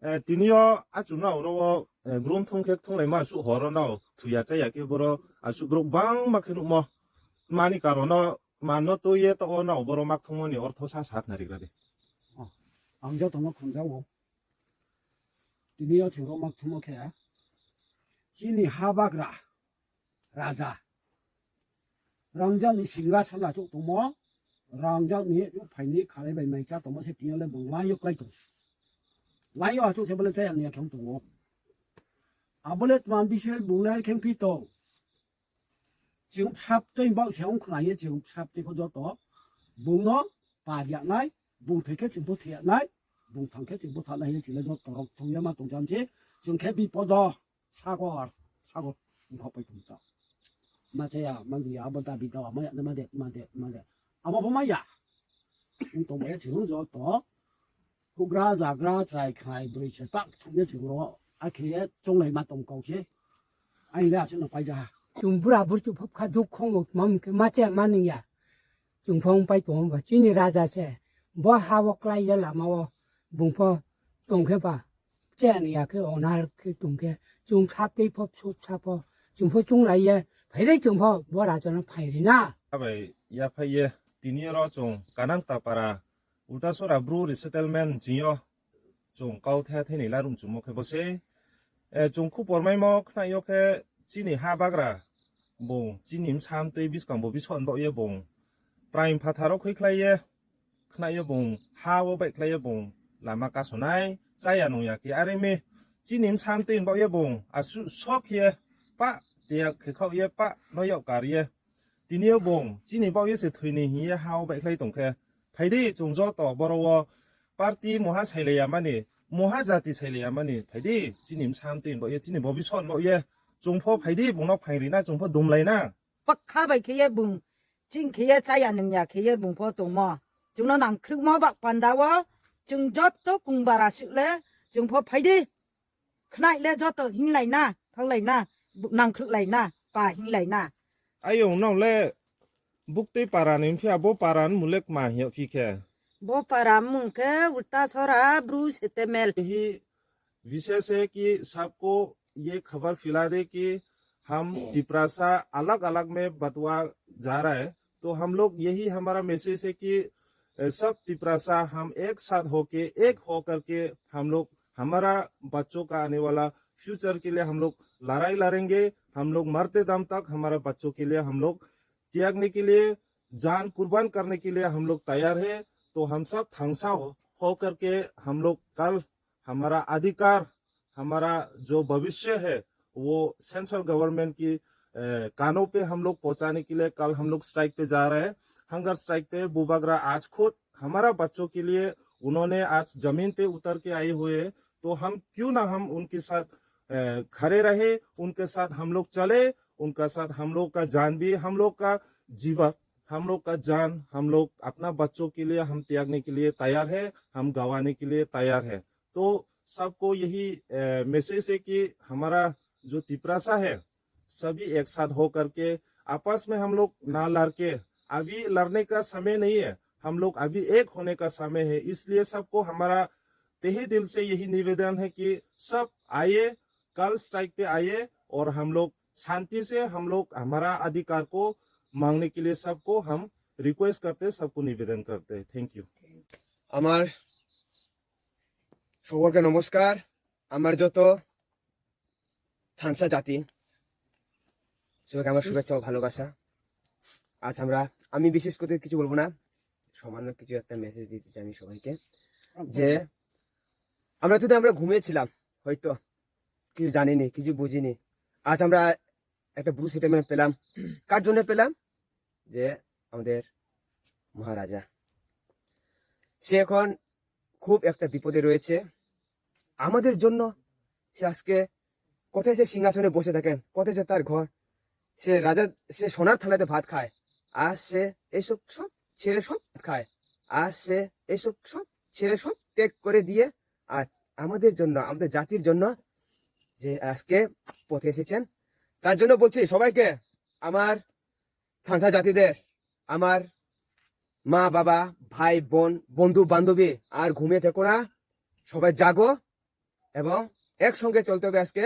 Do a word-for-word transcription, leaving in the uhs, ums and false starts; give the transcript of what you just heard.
Eh, tini o achuk no oro o, eh, brum thung khe thung lai ma su horo no thuya chaya khe boro asuk borok bangma khe nukmo. Mani karon no man no twi ye to o no boro mak thung mani ortho sa sak na rigra de. Oh, ang joto no khum jago. Tini o thung ro mak thung khe chini ha bagra raja. Rangjak ni singhason achuk tongmo, rangjak ni phaini khalai bai mai cha tongmo se tini le bung lai yok lai tong. Lai yo achuk se bole chaya ni akhong tongo. Abole tman bisel bung lai kheng pi tong. Chwng sap tei bak se ong khlai ye chwng sap tei ko joto. Bung no par ya nai, bung thai khe chwng bo thai ya nai, bung thang khe chwng bo thang nai ye chwng le joto rok thung ya ma tong jam se. Chwng khe bipodo. Sagor, sagor, wngkha pai tong ta. Ma chaya, ma ya, abo ta bida, ma ya, ma de, ma de, ma de. Abo bo ma ya. Wng tong bai chwng joto. Hugra, jagra, chwrai, khnai, bwrwi se tak thung ye chwng ro. A khe ye chonglai ma tong kau se. Ai le aswk no pai ja. Chwng bura bur chu phap kha duk khong ma mung khe ma chaya ma nung ya. Chwng phang pai tong ba chini raja se. Bo ha o klai ya lama o bung pho tong khe ba. Chen ya khe onar khe tong khe chwng sap tei pho sup sap pho chwng pho chwng lai ye phai rei chwng pho bo raja no phai rina. Abai ya phai ye tini oro chwng Kanang Tapara Ultasora Bru Resettlement chwng yo chwng kau the the ni larum chwngmo khe bo se. Eh, chwng khu pormai mo khna yo khe chini ha bagra bung chini bwsam tei bwskang bo bison bo ye bung prime phathar o khui khlai ye khna yo bung ha o bai khlai ye bung lama kasonai chaya nung ya khe are me chini bwsam tei bo ye bung asu sok ye pa tiya khe khau ye pa no yok kar ye. Tini o bung chini bau ye se thwini hiye ha o bai khlai tong khe. Phaidi chwng joto boro o party moha sailaiya mani, moha jati sailaiya mani. Phaidi chini bwsam twi bau ye chini bobison bau ye. Chwng pho phaidi bung no phaingrina chwng pho dumlaina. Pakha bai khe ye bung ching khe ye chaya nung ya khe ye bung pho tongmo. Chwng no nang khrwkmo bak panda o chwng joto kung bara suk le chwng pho phaidi. Khnai le joto hinlai na, thaklai na, nangkhrwk lai na, pa hinlai na. Ayong nong le buktwi para ni phiya bo para ni mulek ma hiya phi khe. Bo para mung khe Ultasora Bru Setemel. Hi विशेष है कि सबको ये खबर फैला दे कि हम तिपरासा अलग-अलग में बंटवा जा रहा है। तो हम लोग यही हमारा मैसेज है कि, अ, सब तिपरासा हम एक साथ होके, एक हो करके हम लोग हमारा बच्चों का आने वाला फ्यूचर के लिए हम लोग लड़ाई लड़ेंगे। हम लोग मरते दम तक हमारा बच्चों के लिए हम लोग त्यागने के लिए, जान कुर्बान करने के लिए हम लोग तैयार है। तो हम सब थांगसा हो, हो करके हम लोग कल हमारा अधिकार, हमारा जो भविष्य है, वो सेंट्रल गवर्नमेंट की, अ, कानों पे हम लोग पहुंचाने के लिए कल हम लोग स्ट्राइक पे जा रहे हैं। हंगर स्ट्राइक पे बुबागरा आज खुद हमारा बच्चों के लिए उन्होंने आज जमीन पे उतर के आए हुए हैं, तो हम क्यों ना हम उनके साथ, अ, खड़े रहे, उनके साथ हम लोग चले, उनका साथ हम लोग का जान भी, हम लोग का जीवन, हम लोग का जान, हम लोग अपना बच्चों के लिए हम त्यागने के लिए तैयार है, हम गंवाने के लिए तैयार है। तो सबको यही, अ, मैसेज है कि हमारा जो तिपरासा है, सभी एक साथ हो करके आपस में हम लोग ना लड़ के, अभी लड़ने का समय नहीं है, हम लोग अभी एक होने का समय है। इसलिए सबको हमारा तहे दिल से यही निवेदन है कि सब आइए, कल स्ट्राइक पे आइए और हम लोग शांति से हम लोग हमारा अधिकार को मांगने के लिए सबको हम रिक्वेस्ट करते हैं, सबको निवेदन करते हैं। Thank you. আমার সকলকে নমস্কার। আমার যত থাংসা জাতি, সবাইকে আমার শুভেচ্ছা ও ভালোবাসা। আজ আমরা, আমি বিশেষ করে কিছু বলবো না, সামান্য কিছু একটা মেসেজ দিতে চাই আমি সবাইকে, যে আমরা যদি, আমরা ঘুমিয়েছিলাম, হয়তো কিছু জানিনি, কিছু বুঝিনি। আজ আমরা একটা ব্রু সেটেলমেন্ট পেলাম। কার জন্য পেলাম? যে আমাদের মহারাজা, সে এখন খুব একটা বিপদে রয়েছে। আমাদের জন্য সে আজকে, কোথায় সে সিংহাসনে বসে থাকেন, কোথায় সে তার ঘর, সে রাজা, সে সোনার থালাতে ভাত খায়, আর সে এইসব সব ছেড়ে সব খায়, আর সে এইসব সব ছেড়ে সব ত্যাগ করে দিয়ে আজ আমাদের জন্য, আমাদের জাতির জন্য যে আজকে পথে এসেছেন, তার জন্য বলছি সবাইকে, আমার থাংসা জাতিদের, আমার মা বাবা, ভাই বোন, বন্ধু বান্ধবী, আর ঘুমিয়ে থেকো না, সবাই জাগো, এবং একসঙ্গে চলতে হবে আজকে